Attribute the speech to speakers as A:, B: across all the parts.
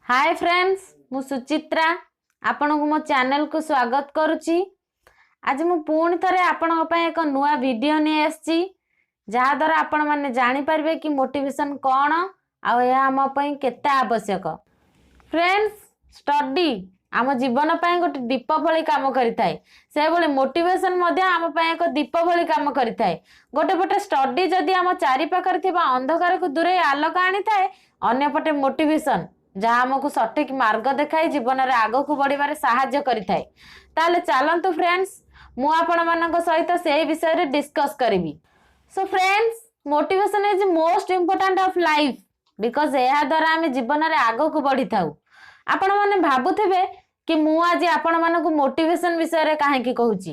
A: ହାଏ friends, ମୁଁ ସୁଚିତ୍ରା ଆପଣଙ୍କୁ ମୋ ଚ୍ୟାନେଲକୁ ସ୍ୱାଗତ କରୁଛି। ଆଜି ମୁଁ ପୁଣି ଥରେ ଆପଣଙ୍କ ପାଇଁ ଏକ ନୂଆ ଭିଡ଼ିଓ ନେଇ ଆସିଛି, ଯାହାଦ୍ୱାରା ଆପଣମାନେ ଜାଣିପାରିବେ କି ମୋଟିଭେସନ୍ କ'ଣ ଆଉ ଏହା ଆମ ପାଇଁ କେତେ ଆବଶ୍ୟକ। ଫ୍ରେଣ୍ଡସ୍, ଷ୍ଟଡି ଆମ ଜୀବନ ପାଇଁ ଗୋଟେ ଦୀପ ଭଳି କାମ କରିଥାଏ, ସେଭଳି ମୋଟିଭେସନ୍ ମଧ୍ୟ ଆମ ପାଇଁ ଏକ ଦୀପ ଭଳି କାମ କରିଥାଏ। ଗୋଟେ ପଟେ ଷ୍ଟଡି ଯଦି ଆମ ଚାରିପାଖରେ ଥିବା ଅନ୍ଧକାରକୁ ଦୂରେଇ ଆଲୋକ ଆଣିଥାଏ, ଅନ୍ୟପଟେ ମୋଟିଭେସନ୍ ଯାହା ଆମକୁ ସଠିକ ମାର୍ଗ ଦେଖାଇ ଜୀବନରେ ଆଗକୁ ବଢ଼ିବାରେ ସାହାଯ୍ୟ କରିଥାଏ। ତାହେଲେ ଚାଲନ୍ତୁ ଫ୍ରେଣ୍ଡସ୍, ମୁଁ ଆପଣମାନଙ୍କ ସହିତ ସେଇ ବିଷୟରେ ଡିସ୍କସ୍ କରିବି। So friends, motivation is most important of life, because ଏହାଦ୍ୱାରା ଆମେ ଜୀବନରେ ଆଗକୁ ବଢ଼ିଥାଉ। ଆପଣମାନେ ଭାବୁଥିବେ କି ମୁଁ ଆଜି ଆପଣମାନଙ୍କୁ ମୋଟିଭେସନ୍ ବିଷୟରେ କାହିଁକି କହୁଛି?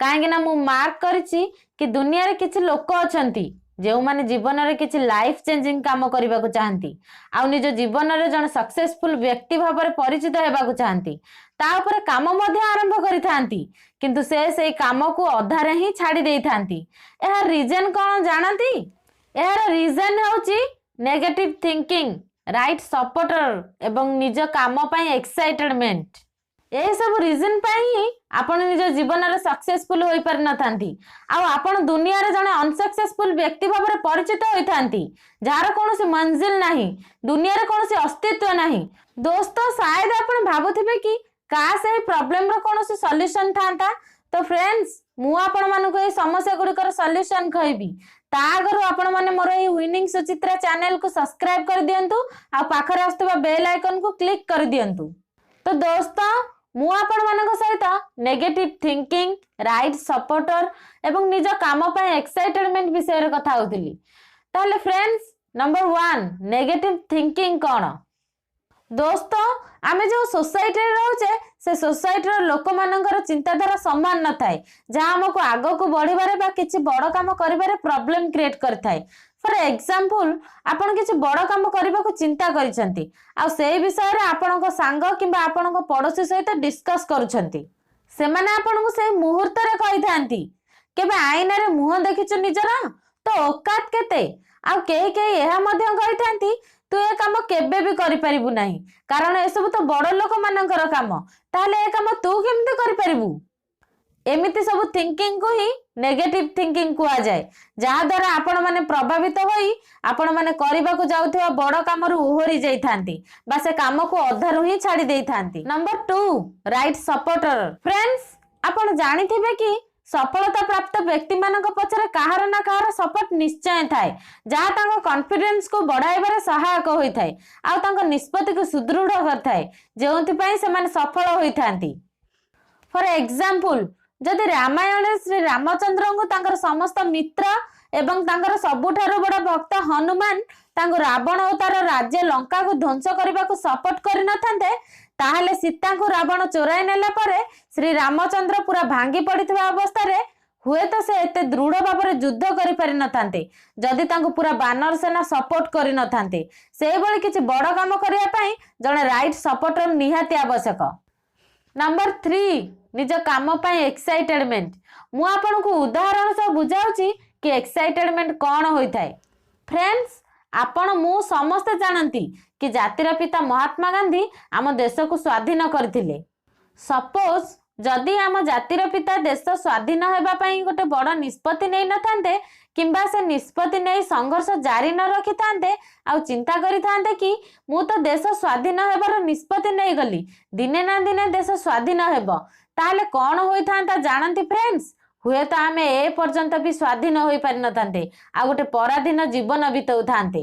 A: କାହିଁକି ନା ମୁଁ ମାର୍କ କରିଛି କି ଦୁନିଆରେ କିଛି ଲୋକ ଅଛନ୍ତି ଯେଉଁମାନେ ଜୀବନରେ କିଛି ଲାଇଫ୍ ଚେଞ୍ଜିଂ କାମ କରିବାକୁ ଚାହାନ୍ତି ଆଉ ନିଜ ଜୀବନରେ ଜଣେ ସକ୍ସେସଫୁଲ ବ୍ୟକ୍ତି ଭାବରେ ପରିଚିତ ହେବାକୁ ଚାହାନ୍ତି। ତା ଉପରେ କାମ ମଧ୍ୟ ଆରମ୍ଭ କରିଥାନ୍ତି, କିନ୍ତୁ ସେ ସେଇ କାମକୁ ଅଧାରେ ହିଁ ଛାଡ଼ି ଦେଇଥାନ୍ତି। ଏହାର ରିଜନ୍ କ'ଣ ଜାଣନ୍ତି? ଏହାର ରିଜନ୍ ହେଉଛି ନେଗେଟିଭ ଥିଙ୍କିଂ, ରାଇଟ୍ ସପୋର୍ଟର ଏବଂ ନିଜ କାମ ପାଇଁ ଏକ୍ସାଇଟେଡମେଣ୍ଟ। ଏସବୁ ରିଜନ୍ ପାଇଁ ହିଁ ଆପଣ ନିଜ ଜୀବନରେ ସକ୍ସେସଫୁଲ ହୋଇପାରିନଥାନ୍ତି ଆଉ ଆପଣ ଦୁନିଆରେ ଜଣେ ଅନସକ୍ସେସଫୁଲ ବ୍ୟକ୍ତି ଭାବରେ ପରିଚିତ ହୋଇଥାନ୍ତି, ଯାହାର କୌଣସି ମଞ୍ଜିଲ ନାହିଁ, ଦୁନିଆରେ କୌଣସି ଅସ୍ତିତ୍ୱ ନାହିଁ। ଦୋସ୍ତ, ସାୟଦ ଆପଣ ଭାବୁଥିବେ କି କାଶ ଏହି ପ୍ରୋବ୍ଲେମର କୌଣସି ସଲ୍ୟୁସନ ଥାନ୍ତା। ତ ଫ୍ରେଣ୍ଡସ୍, ମୁଁ ଆପଣମାନଙ୍କୁ ଏହି ସମସ୍ୟା ଗୁଡ଼ିକର ସଲ୍ୟୁସନ କହିବି। ତା ଆଗରୁ ଆପଣମାନେ ମୋର ଏହି ୱିନିଂ ସୁଚିତ୍ରା ଚ୍ୟାନେଲକୁ ସବସ୍କ୍ରାଇବ କରିଦିଅନ୍ତୁ ଆଉ ପାଖରେ ଆସୁଥିବା ବେଲ୍ ଆଇକନକୁ କ୍ଲିକ୍ କରିଦିଅନ୍ତୁ। ତ ଦୋସ୍ତ, ମୁଁ ଆପଣମାନଙ୍କ ସହିତ ନେଗେଟିଭ ଥିଙ୍କିଂ, ରାଇଟ୍ ସପୋର୍ଟର ଏବଂ ନିଜ କାମ ପାଇଁ ଏକ୍ସାଇଟେଡମେଣ୍ଟ ବିଷୟରେ କଥା ହେଉଥିଲି। ତାହେଲେ ଫ୍ରେଣ୍ଡସ୍, ନମ୍ବର 1, ନେଗେଟିଭ ଥିଙ୍କିଂ କ'ଣ? ଦୋସ୍ତ, ଆମେ ଯେଉଁ ସୋସାଇଟିରେ ରହୁଛେ, ସେ ସୋସାଇଟିର ଲୋକମାନଙ୍କର ଚିନ୍ତାଧାରା ସମାନ ନଥାଏ, ଯାହା ଆମକୁ ଆଗକୁ ବଢ଼ିବାରେ ବା କିଛି ବଡ଼ କାମ କରିବାରେ ପ୍ରୋବ୍ଲେମ କ୍ରିଏଟ୍ କରିଥାଏ। ଫର ଏକ୍ସାମ୍ପଲ, ଆପଣ କିଛି ବଡ଼ କାମ କରିବାକୁ ଚିନ୍ତା କରିଛନ୍ତି ଆଉ ସେଇ ବିଷୟରେ ଆପଣଙ୍କ ସାଙ୍ଗ କିମ୍ବା ଆପଣଙ୍କ ପଡ଼ୋଶୀ ସହିତ ଡିସ୍କସ୍ କରୁଛନ୍ତି। ସେମାନେ ଆପଣଙ୍କୁ ସେଇ ମୁହୂର୍ତ୍ତରେ କହିଥାନ୍ତି, କେବେ ଆଇନାରେ ମୁହଁ ଦେଖିଛୁ ନିଜର? ତ ଓକାତ କେତେ? ଆଉ କେହି କେହି ଏହା ମଧ୍ୟ କହିଥାନ୍ତି, ତୁ ଏ କାମ କେବେ ବି କରିପାରିବୁ ନାହିଁ, କାରଣ ଏସବୁ ତ ବଡ଼ ଲୋକମାନଙ୍କର କାମ, ତାହେଲେ ଏ କାମ ତୁ କେମିତି କରିପାରିବୁ? ଏମିତି ସବୁ ଥିଙ୍କିଂକୁ ହିଁ ନେଗେଟିଭ ଥିଙ୍କିଂ କୁହାଯାଏ, ଯାହାଦ୍ୱାରା ଆପଣମାନେ ପ୍ରଭାବିତ ହୋଇ ଆପଣମାନେ କରିବାକୁ ଯାଉଥିବା ବଡ଼ କାମରୁ ଓହରି ଯାଇଥାନ୍ତି ବା ସେ କାମକୁ ଅଧାରୁ ହିଁ ଛାଡ଼ି ଦେଇଥାନ୍ତି। Number 2, right supporter. Friends, ଆପଣ ଜାଣିଥିବେ କି ସଫଳତା ପ୍ରାପ୍ତ ବ୍ୟକ୍ତିମାନଙ୍କ ପଛରେ କାହାର ନା କାହାର ସପୋର୍ଟ ନିଶ୍ଚୟ ଥାଏ, ଯାହା ତାଙ୍କ କନଫିଡେନ୍ସକୁ ବଢ଼ାଇବାରେ ସହାୟକ ହୋଇଥାଏ ଆଉ ତାଙ୍କ ନିଷ୍ପତ୍ତିକୁ ସୁଦୃଢ଼ କରିଥାଏ, ଯେଉଁଥିପାଇଁ ସେମାନେ ସଫଳ ହୋଇଥାନ୍ତି। ଫର ଏକ୍ସାମ୍ପଲ, ଯଦି ରାମାୟଣରେ ଶ୍ରୀ ରାମଚନ୍ଦ୍ରଙ୍କୁ ତାଙ୍କର ସମସ୍ତ ମିତ୍ର ଏବଂ ତାଙ୍କର ସବୁଠାରୁ ବଡ଼ ଭକ୍ତ ହନୁମାନ ତାଙ୍କୁ ରାବଣ ଓ ତାର ରାଜ୍ୟ ଲଙ୍କାକୁ ଧ୍ୱଂସ କରିବାକୁ ସପୋର୍ଟ କରିନଥାନ୍ତେ, ତାହେଲେ ସୀତାଙ୍କୁ ରାବଣ ଚୋରାଇ ନେଲା ପରେ ଶ୍ରୀ ରାମଚନ୍ଦ୍ର ପୁରା ଭାଙ୍ଗି ପଡ଼ିଥିବା ଅବସ୍ଥାରେ ହୁଏତ ସେ ଏତେ ଦୃଢ଼ ଭାବରେ ଯୁଦ୍ଧ କରିପାରିନଥାନ୍ତେ, ଯଦି ତାଙ୍କୁ ପୁରା ବାନର ସେନା ସପୋର୍ଟ କରିନଥାନ୍ତେ। ସେଇଭଳି କିଛି ବଡ଼ କାମ କରିବା ପାଇଁ ଜଣେ ରାଇଟ୍ ସପୋର୍ଟର ନିହାତି ଆବଶ୍ୟକ। ନମ୍ବର 3, ନିଜ କାମ ପାଇଁ ଏକ୍ସାଇଟେଡମେଣ୍ଟ। ମୁଁ ଆପଣଙ୍କୁ ଉଦାହରଣ ସହ ବୁଝାଉଛି କି ଏକ୍ସାଇଟେଡମେଣ୍ଟ କ'ଣ ହୋଇଥାଏ। ଫ୍ରେଣ୍ଡସ୍, ଆପଣ ମୁଁ ସମସ୍ତେ ଜାଣନ୍ତି କି ଜାତିର ପିତା ମହାତ୍ମା ଗାନ୍ଧୀ ଆମ ଦେଶକୁ ସ୍ୱାଧୀନ କରିଥିଲେ। ସପୋଜ ଯଦି ଆମ ଜାତିର ପିତା ଦେଶ ସ୍ୱାଧୀନ ହେବା ପାଇଁ ଗୋଟେ ବଡ଼ ନିଷ୍ପତ୍ତି ନେଇନଥାନ୍ତେ କିମ୍ବା ସେ ନିଷ୍ପତ୍ତି ନେଇ ସଂଘର୍ଷ ଜାରି ନ ରଖିଥାନ୍ତେ ଆଉ ଚିନ୍ତା କରିଥାନ୍ତେ କି ମୁଁ ତ ଦେଶ ସ୍ୱାଧୀନ ହେବାର ନିଷ୍ପତ୍ତି ନେଇଗଲି, ଦିନେ ନା ଦିନେ ଦେଶ ସ୍ୱାଧୀନ ହେବ, ତାହେଲେ କ'ଣ ହୋଇଥାନ୍ତା ଜାଣନ୍ତି ଫ୍ରେଣ୍ଡସ୍? ହୁଏତ ଆମେ ଏ ପର୍ଯ୍ୟନ୍ତ ବି ସ୍ୱାଧୀନ ହୋଇପାରିନଥାନ୍ତେ ଆଉ ଗୋଟେ ପରାଧୀନ ଜୀବନ ବିତାଉଥାନ୍ତେ।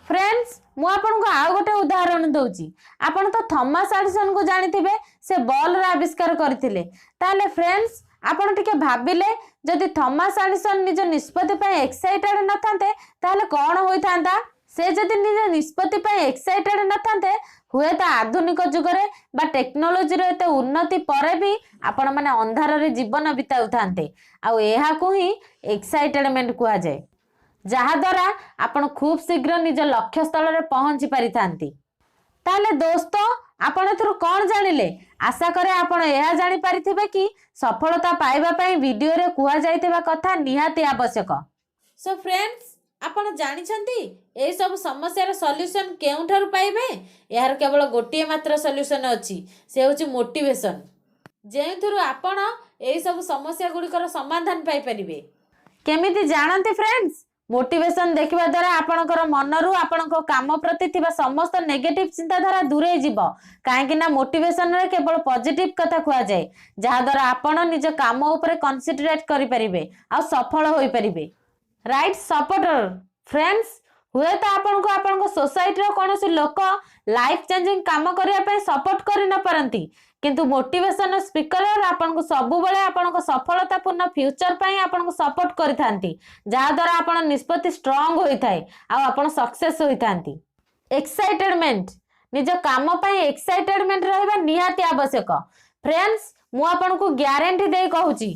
A: ଫ୍ରେଣ୍ଡସ୍, ମୁଁ ଆପଣଙ୍କୁ ଆଉ ଗୋଟେ ଉଦାହରଣ ଦଉଛି। ଆପଣ ତ ଥମାସ ଆଡିସନକୁ ଜାଣିଥିବେ, ସେ ବଲ୍ର ଆବିଷ୍କାର କରିଥିଲେ। ତାହେଲେ ଫ୍ରେଣ୍ଡସ୍, ଆପଣ ଟିକେ ଭାବିଲେ, ଯଦି ଥମାସ ଆଡିସନ ନିଜ ନିଷ୍ପତ୍ତି ପାଇଁ ଏକ୍ସାଇଟେଡ୍ ନଥାନ୍ତେ ତାହେଲେ କ'ଣ ହୋଇଥାନ୍ତା? ସେ ଯଦି ନିଜ ନିଷ୍ପତ୍ତି ପାଇଁ ଏକ୍ସାଇଟେଡ୍ ନଥାନ୍ତେ, ହୁଏତ ଆଧୁନିକ ଯୁଗରେ ବା ଟେକ୍ନୋଲୋଜିର ଏତେ ଉନ୍ନତି ପରେ ବି ଆପଣମାନେ ଅନ୍ଧାରରେ ଜୀବନ ବିତାଉଥାନ୍ତେ। ଆଉ ଏହାକୁ ହିଁ ଏକ୍ସାଇଟେଡମେଣ୍ଟ କୁହାଯାଏ, ଯାହାଦ୍ୱାରା ଆପଣ ଖୁବ୍ ଶୀଘ୍ର ନିଜ ଲକ୍ଷ୍ୟସ୍ଥଳରେ ପହଞ୍ଚି ପାରିଥାନ୍ତି। ତାହେଲେ ଦୋସ୍ତ, ଆପଣ ଏଥିରୁ କ'ଣ ଜାଣିଲେ? ଆଶା କରେ ଆପଣ ଏହା ଜାଣିପାରିଥିବେ କି ସଫଳତା ପାଇବା ପାଇଁ ଭିଡ଼ିଓରେ କୁହାଯାଇଥିବା କଥା ନିହାତି ଆବଶ୍ୟକ। ସୋ ଫ୍ରେଣ୍ଡସ୍, ଆପଣ ଜାଣିଛନ୍ତି ଏହିସବୁ ସମସ୍ୟାର ସଲ୍ୟୁସନ୍ କେଉଁଠାରୁ ପାଇବେ? ଏହାର କେବଳ ଗୋଟିଏ ମାତ୍ର ସଲ୍ୟୁସନ୍ ଅଛି, ସେ ହେଉଛି ମୋଟିଭେସନ୍, ଯେଉଁଥିରୁ ଆପଣ ଏହିସବୁ ସମସ୍ୟା ଗୁଡ଼ିକର ସମାଧାନ ପାଇପାରିବେ। କେମିତି ଜାଣନ୍ତି ଫ୍ରେଣ୍ଡସ୍? ମୋଟିଭେସନ୍ ଦେଖିବା ଦ୍ୱାରା ଆପଣଙ୍କର ମନରୁ ଆପଣଙ୍କ କାମ ପ୍ରତି ଥିବା ସମସ୍ତ ନେଗେଟିଭ ଚିନ୍ତାଧାରା ଦୂରେଇ ଯିବ, କାହିଁକି ନା ମୋଟିଭେସନରେ କେବଳ ପଜିଟିଭ କଥା କୁହାଯାଏ, ଯାହାଦ୍ୱାରା ଆପଣ ନିଜ କାମ ଉପରେ କନସେନ୍ଟ୍ରେଟ୍ କରିପାରିବେ ଆଉ ସଫଳ ହୋଇପାରିବେ। ରାଇଟ୍ ସପୋର୍ଟର ଫ୍ରେଣ୍ଡସ୍, ହୁଏତ ଆପଣଙ୍କୁ ଆପଣଙ୍କ ସୋସାଇଟିର କୌଣସି ଲୋକ ଲାଇଫ୍ ଚେଞ୍ଜିଂ କାମ କରିବା ପାଇଁ ସପୋର୍ଟ କରି ନ ପାରନ୍ତି, କିନ୍ତୁ ମୋଟିଭେସନ ସ୍ପିକର ଆପଣଙ୍କୁ ସବୁବେଳେ ଆପଣଙ୍କ ସଫଳତାପୂର୍ଣ୍ଣ ଫ୍ୟୁଚର ପାଇଁ ଆପଣଙ୍କୁ ସପୋର୍ଟ କରିଥାନ୍ତି, ଯାହାଦ୍ୱାରା ଆପଣ ନିଷ୍ପତ୍ତି ଷ୍ଟ୍ରଙ୍ଗ ହୋଇଥାଏ ଆଉ ଆପଣ ସକ୍ସେସ୍ ହୋଇଥାନ୍ତି। ଏକ୍ସାଇଟେଡମେଣ୍ଟ। ନିଜ କାମ ପାଇଁ ଏକ୍ସାଇଟେଡମେଣ୍ଟ ରହିବା ନିହାତି ଆବଶ୍ୟକ। ଫ୍ରେଣ୍ଡସ୍, ମୁଁ ଆପଣଙ୍କୁ ଗ୍ୟାରେଣ୍ଟି ଦେଇ କହୁଛି,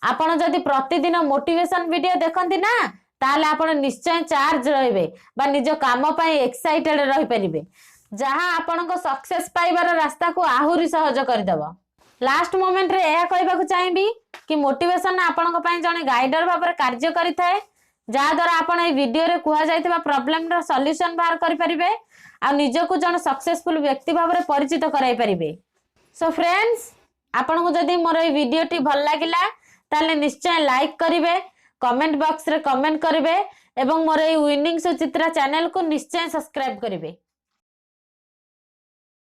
A: ଆପଣ ଯଦି ପ୍ରତିଦିନ ମୋଟିଭେସନ ଭିଡିଓ ଦେଖନ୍ତି ନା, ତାହେଲେ ଆପଣ ନିଶ୍ଚୟ ଚାର୍ଜ ରହିବେ ବା ନିଜ କାମ ପାଇଁ ଏକ୍ସାଇଟେଡ ରହିପାରିବେ, ଯାହା ଆପଣଙ୍କ ସକ୍ସେସ୍ ପାଇବାର ରାସ୍ତାକୁ ଆହୁରି ସହଜ କରିଦେବ। ଲାଷ୍ଟ ମୋମେଣ୍ଟରେ ଏହା କହିବାକୁ ଚାହିଁବି କି ମୋଟିଭେସନ ଆପଣଙ୍କ ପାଇଁ ଜଣେ ଗାଇଡର ଭାବରେ କାର୍ଯ୍ୟ କରିଥାଏ, ଯାହାଦ୍ୱାରା ଆପଣ ଏହି ଭିଡିଓରେ କୁହାଯାଇଥିବା ପ୍ରୋବ୍ଲେମର ସଲ୍ୟୁସନ ବାହାର କରିପାରିବେ ଆଉ ନିଜକୁ ଜଣେ ସକ୍ସେସଫୁଲ ବ୍ୟକ୍ତି ଭାବରେ ପରିଚିତ କରାଇ ପାରିବେ। ସୋ ଫ୍ରେଣ୍ଡସ୍, ଆପଣଙ୍କୁ ଯଦି ମୋର ଏହି ଭିଡିଓଟି ଭଲ ଲାଗିଲା, ତାହେଲେ ନିଶ୍ଚୟ ଲାଇକ୍ କରିବେ, କମେଣ୍ଟ ବକ୍ସରେ କମେଣ୍ଟ କରିବେ ଏବଂ ମୋର ଏହି ୱିନିଂ ସୁଚିତ୍ରା ଚ୍ୟାନେଲକୁ ନିଶ୍ଚୟ ସବସ୍କ୍ରାଇବ କରିବେ।